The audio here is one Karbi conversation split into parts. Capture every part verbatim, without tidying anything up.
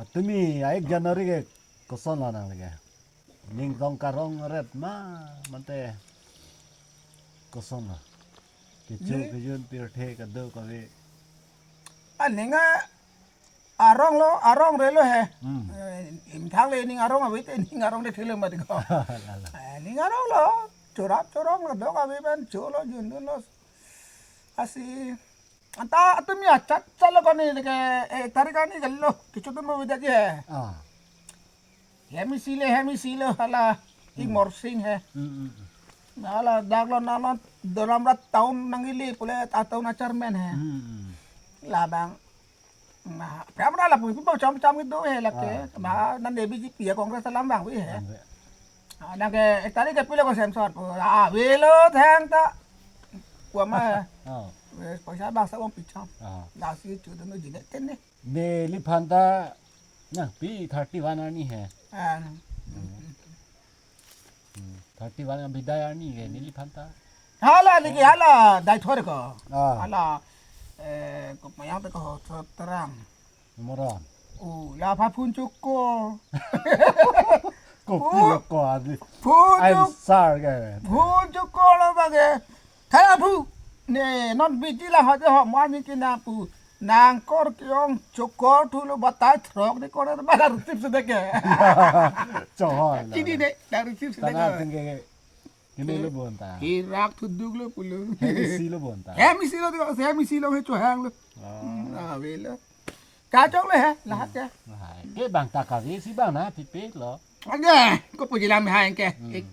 Tumi a-ek January ke koson lo nang lake? Ning tong karong ret ma mate koson lo? Kecho Ni- kejun pirthe kado kave. Aning a arong lo, arong re lo he. Hmm. Eh, imthang le ning arong ave te ning arong de thele mati ko. Lalo. Eh, ning arong lo. Chorap chorong lo dok ave pen cho lo jun dun lo. Asi anta atumi achat chalo kani ke, eh, tarik ani galo. Kichu tun mo bida je. Ah. Hem isi le, hem isi lo hala. Hmm. Ingmor Singh he. Hmm, hmm, hmm. Hala dak lo nalo Dolamra town nang ili pule a town a chairman he. Hmm, hmm. Labang. Na, pramra lapu pu chom chom gitu he lake. Ah. Ma nan de B J P ya Congress alam bang wi he. Bang wi. Ah, nang ke ek tarik ke pilo ko Samson. Ah, ave lo thang ta. Kua ma. Oh. Wes paisa bangsa bom picham. Ah. Nasi chu dun jine ten ne. Neliphan ta nangpi thirty-one arni he. Ah. Hmm, thirty-one abidai arni ke neliphan ta. Hala lagi hala dai thor ko. Ah. Hala, eh, ko mayang te ko ho terang. Moron. Oh, la pha phun choko. Kopi lo ko adi. Phun I'm chok- sar ke. Phun choko lo bage. Thaya phu. Ne non B J P la ha ho mo ani kina pu. Nang kor kiong chokor thu lo batai throk de kor ba la receive se de ke. Chohor. Chini de la receive se de Tana ke. Tingke kini lo bonta. Hirak thuduk lo pulo. Hem isi lo bonta. Hem isi lo, hem isi lo he chohang lo. Oh. Hmm, ave lo. Kachok le he, lahat ya. Hai, ke bang ta kave si bang na pipe lo. Age, ko puji lam hai ke. Hmm. Ek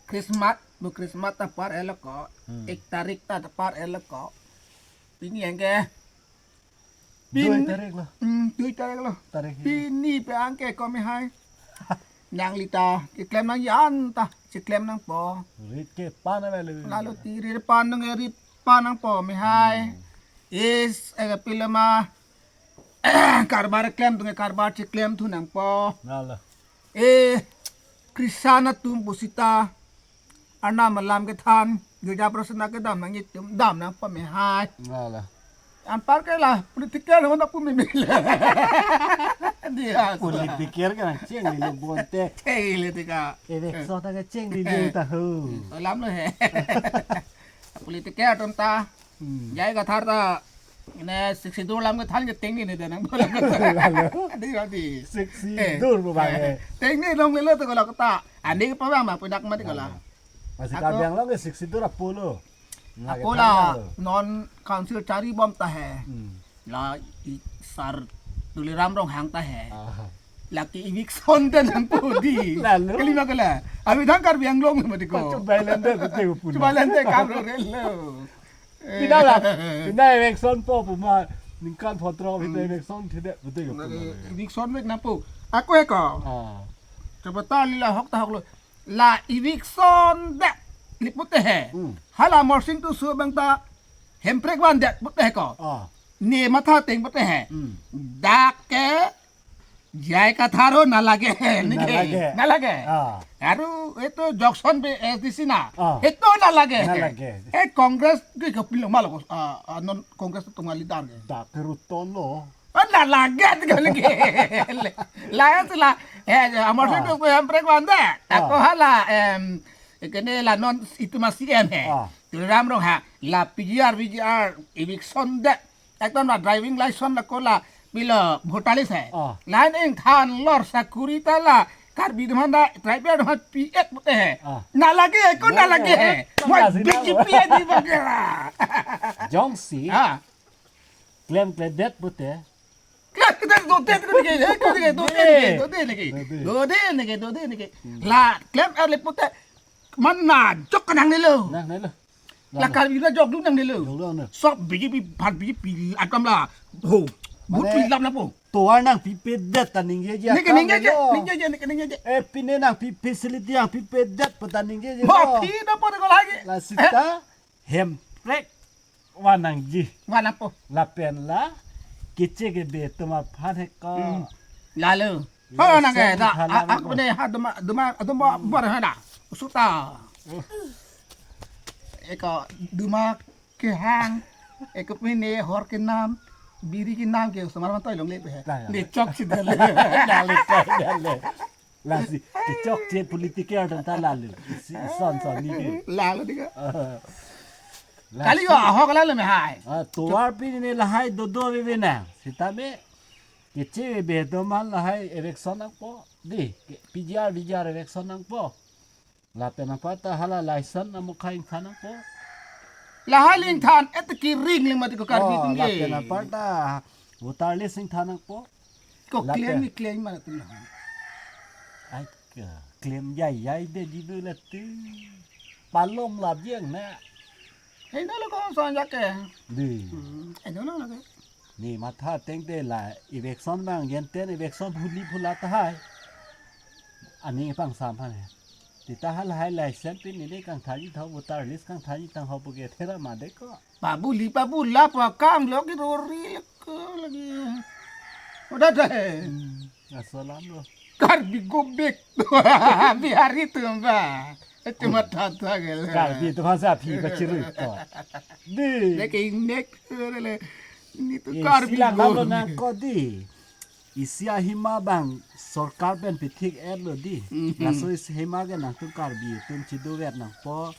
Christmas, bu Christmas ta par elo ko. Hmm. Ek tarik ta par elo ko. Pini yang ke. Dui Pin- tarik lo. Hmm, dui tarik lo. Tarik ini. Pini pe ang ke ko mi hai. Nang lita, keklem nang yan ta, keklem nangpo. Rit ke pan ave lo. Lalo ti rit pan nang rit pan nangpo mi hai. Hmm. Is, eh, pilama. Karbar klem tung karbar cheklem thu nangpo. Lalo. Eh, Krishan atum pusita. Arnam alam kethan. Girja prasana kedam nang itum dam nangpo mi hai. Lalo. Anpar ke la political hon apu mi mi. Dia. Political ke nang cheng di lo bonte. Cheng di lo tika. Election ta ke cheng di lo ta ho. Alam lo he. Political atum ta. Hmm. J I Kathar ta ne sixty dur lam kethan ke tengni ne danang bola. Lalo. Adi adi. Sixty Eh. dur bu bang Eh. eh. Tengni long lelo to kalau kata. Ani ke pabang ma pudak mati kalau. Masih Ako- Karbi Anglong ke sixty dur apo lo. Nggak Ako kethan la lo. Non council chari bom ta he. Hmm. La i sar Tuliram Ronghang ta he. Ah. Laki eviction dan nangpo di. Lalo. Kalima kala. Abi thang Karbi Anglong mati ko. Chubai lande betul pulo. Chubai lande kam ro relo. Eh. Pina la. Pina eviction po puma ningkan potro pina Hmm. eviction tidak betul ko Lagi pulo. Eviction mek nangpo. Ako he ko. Ah. Coba ta lila hok ta hok lo. La eviction det lipute he. Hmm. Hala Amarsing Tisso bang ta hemprek van det pute he ko. Ah. Ne matha teng pute he. Hmm. Dak ke J I Kathar ho nalage he. Nike. Nalage. Nalage. Ah. Aru itu Johnson be S D C na. Ah. Itu nalage he. Nalage. Eh, Congress ke kapilo malo ko. Ah, ah, non Congress tu ngali dar ke. Dak ke Ruton lo. Oh, nalage tiga lagi. Lain sila. Eh, Amarsing Ah. Tisso hemprek van det. Ako Ah. hala, em, kene la non itu masih em he. Ah. Tuliram Ronghang. La P G R, V G R, eviction det. Ekdom la driving license la kola pilo voter list he. Ah. Lain ingthan lor sakuri ta la Karbi atum aphan ta, tribe atum aphan pi et pute he. Ah. Nalage, ko Nalage. nalage he. Nalage. Wah, Nalage. B J P aji bagera. Jongsi. Ah. Klem kledet pute. Klem kledet dodet lagi, eh, dodet lagi, dodet lagi, dodet lagi. Dodet. Dodet lagi, dodet lagi. Hmm. La klem er le pute. Mana jok ke nangnelo. Nangnelo. La Karbi la jok dun nangnelo. Jok dun nangnelo. Sob B J P, bhat B J P atum la. Ho. Mane bhut pi lam lapo. Tovar nangpipedet ta ningjeje Nike, akam ningjeje, lo. ningjeje, nike, ningjeje. Eh, pine nangpi facility nangpipedet pu ta ningjeje Ho, lo. Pi do po ko lagi. La sita, Eh. hemprek van nangji. Van apo. Lapen la, keche kebe atum aphan he ko. Hmm. Lalo. Yes, Ho nang ke sen da. Thala A- nang Ako ko. ne ha duma duma duma bar ha da. Usuta. Oh. Eko duma kehang. Eko pine hor kenam. Biri ke nam ke osomar man toilongle pe. La, la. Ne chokche dale. Dale, dale. Lasi, kechokche politiker atum ta lalo. Isi, ison, son, ni ke. Lalo dika. Ah. Kali lasi ko ahok lalo me hai. Ah, tovar pini ne lahai dodo ave ve na. Sitame, keche ave do man lahai eviction nangpo. Dei, ke P G R, V G R eviction nangpo. Lapen aparta hala license amokha ingthan nangpo. Lahai le ingthan, et kiring le mati ko Karbi. Oh, atum ke. Lapen aparta voter list ingthan nangpo. Ko lapen claim ni claim mana atum lahai. Ai ka, claim jai jai de jidu lati. Palom lap jeng na. Hei, nalo ko son jake. Dei. Hmm, eh, nalo lake. Ne matha ateng te la eviction abang, yen ten eviction phuli phula tahai. Aning pangsam aphan he. Sita halahai license pini ne kangthanji tha, voter list kangthanji tang ho pu ke thera ma dei ko. Pabu li pabu la pa kang lo ki rori le ko lagi. Udah deh. Hmm, asal alam lo. Karbi gobek. Bihari atum ba. Cuma tata gel. Karbi atum hasa aphi kachirui to. Dei. Lagi nek le. Ni tu eh, Karbi silang lo gobek. Nang ko dei. Isi ahima abang sorkar pen pithik-et lo dei. Mhm. Laso isi ahima ke nangtum Karbi atum chidover nangpo.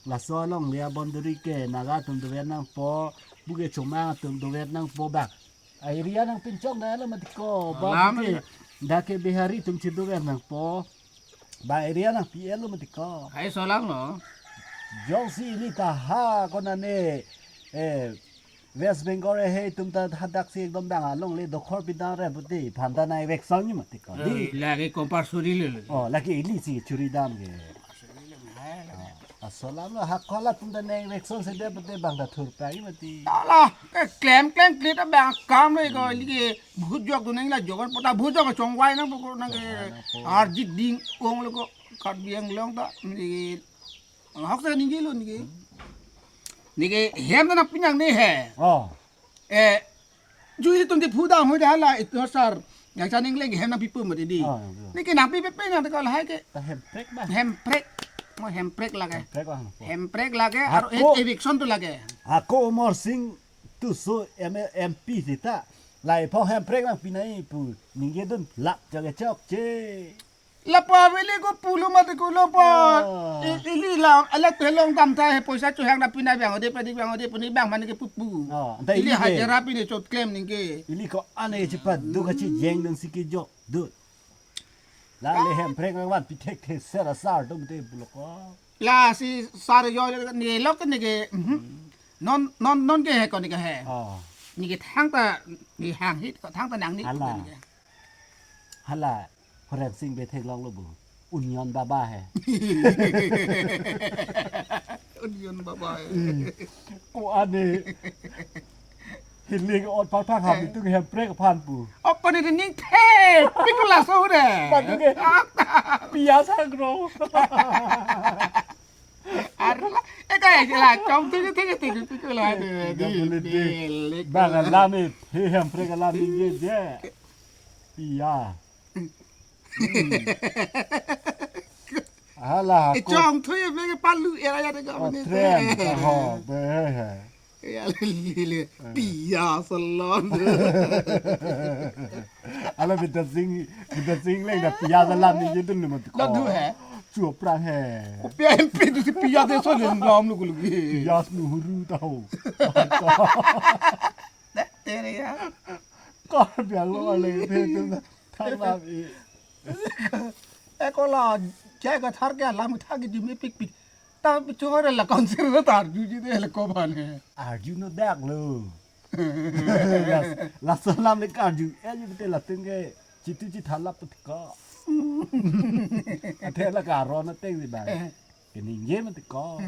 Laso alongle aboundary ke Naga atum dover nangpo. Pu ke Chomang atum dover nangpo bang. Area nangpinchong dalo mati ko. Bang alam ke, ya. Dak ke Bihari atum chidover nangpo. Bang area nangpi-et lo mati ko. Hai solang lo. Jongsi ili ta ha konane, eh, West Bengal ahe atum ta hadak si ekdom bang alongle dokhor pidang re pute aphan ta nang eviction ni mati ko. Dei. Eh, lagi compulsory le. Oh, lagi ili si churi dam ke. Compulsory le, hai, lagi. Ah, asal alam lo hako latum ta nang eviction si de pute bang ta thurpai mati. Ala, ke claim claim klit abang akam le ko, ili ke bhut jok tu nang la jogan pota bhut jok chongvai nangpo ko nang ke. Chongvai nangpo. Arjit ding ong le ko Karbi Anglong ta, ni hok sa ningje lo neke. Neke hem ta nangpi nangne he. Oh. Eh, jui atum dei phu dam hoi dah la itu sar. Yang sa ning leng hem nangpi pum dei. Oh, iya. Neke nangpi pepe nang dekal hai ke. Ta hemprek ba. Hemprek. Mo hemprek lake. Hemprek ba. Hemprek lake, ako, aro e-, eviction tu lake. Ako Amarsing Tisso M-, M P sita. Lahai aphan hemprek nangpi nai pu. Ningje dun lap jage chokche. Lapa vele ko pulo mati ko lapa. Ah. I-, ili la, ala telong dam ta he poisa chuhang na pina bang ode pedi bang ode puni bang mane ke pupu. Ah, anta ili ili ke hajira pine chot klem ningke. Ili ko ane chipat do kachi jeng dong si kejok do. La le hemprek nang van pithek the sera sar do mate pulo ko. Lasi sar yo ne lok neke. Mhm. Hmm. Non, non, non ke he ko neke he. Ah. Neke thangta, ne hang hit ko thangta nang ni. Hala. Neke. Hala, Horensing Bey theklonglo bo. Union baba he. Union baba he. Hmm. Ko ane. Hiling ot parpar ham itung hemprek aphan pu. Opo ne ning the. Pikula so de. Patu ke. Pia sangro. Arla, eh, kaya sila, chong tu tu tu tu tu la de. Bang alam ni, he hemprek alam ni je je. Iya. Hmm. Hala, eh, ko chong tu ye bege palu era ya de ka. Oh, mane tren, te. Ho, be he. Ya, lili, pia salon. Ala Bidya Sing, Bidya Sing leng da pia salon ni jedun ni mati ko. Lo du he. Chuo prang he. Ko pia M P tu si pia de so le ngam lu gulu gi. Pia snu huru tahu. Te, te re ya. Kor pia lo le te tu na. Thang la i. Eh, ko la, jai ka thar ke lam thar ke jumi pik pik. Ta bichar la council na ta arju ji de le ko bane. Arju no dak lo. Las-, laso lam le karju. Eh, ji te latin ke chitu chi thalap put ko. Athe la ka ron ateng si bang. Eh. Ke ningje mati ko.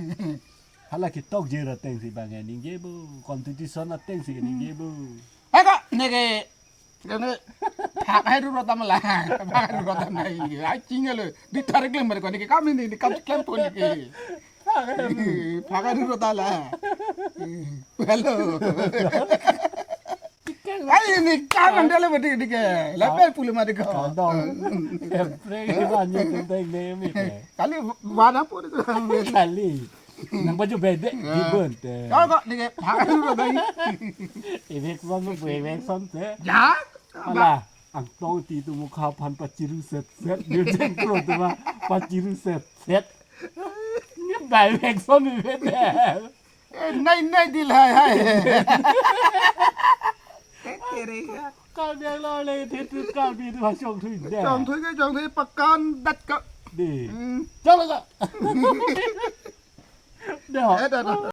Hala ke tok je ra ateng si bang, eh, ningje bo. Constitution ateng si ke ningje bo. Eka, neke, kene, phak hai ru rotam la, phak hai ru rotam nai, ai ching lo, di tarik lem mereka neke kami ni, ni kam klem pun neke. Phak hai ru rotam la. Hello. Ai ni kam anda le bedi dike, lepe pulu ma diko. Kadong. Hemprek banyak tentang demi ke. Kali mana pun itu. Kali. Nang baju bede di bun te. Kau kok ni ke phak lu dai. Election lo, election te. Ya. Ala, angtong ti tu mukha aphan pachiru set set. Ni jeng kro tu ma pachiru set set. Ni election ni bede. Eh, nai nai dil hai hai. Eh, tere ya. Kau dia lo le, ti tu kau di tu chongthui de. Chongthui ke chongthui pakan dat ka. Di. Hmm. Chong lo ka. Dah. Eh, dah, dah.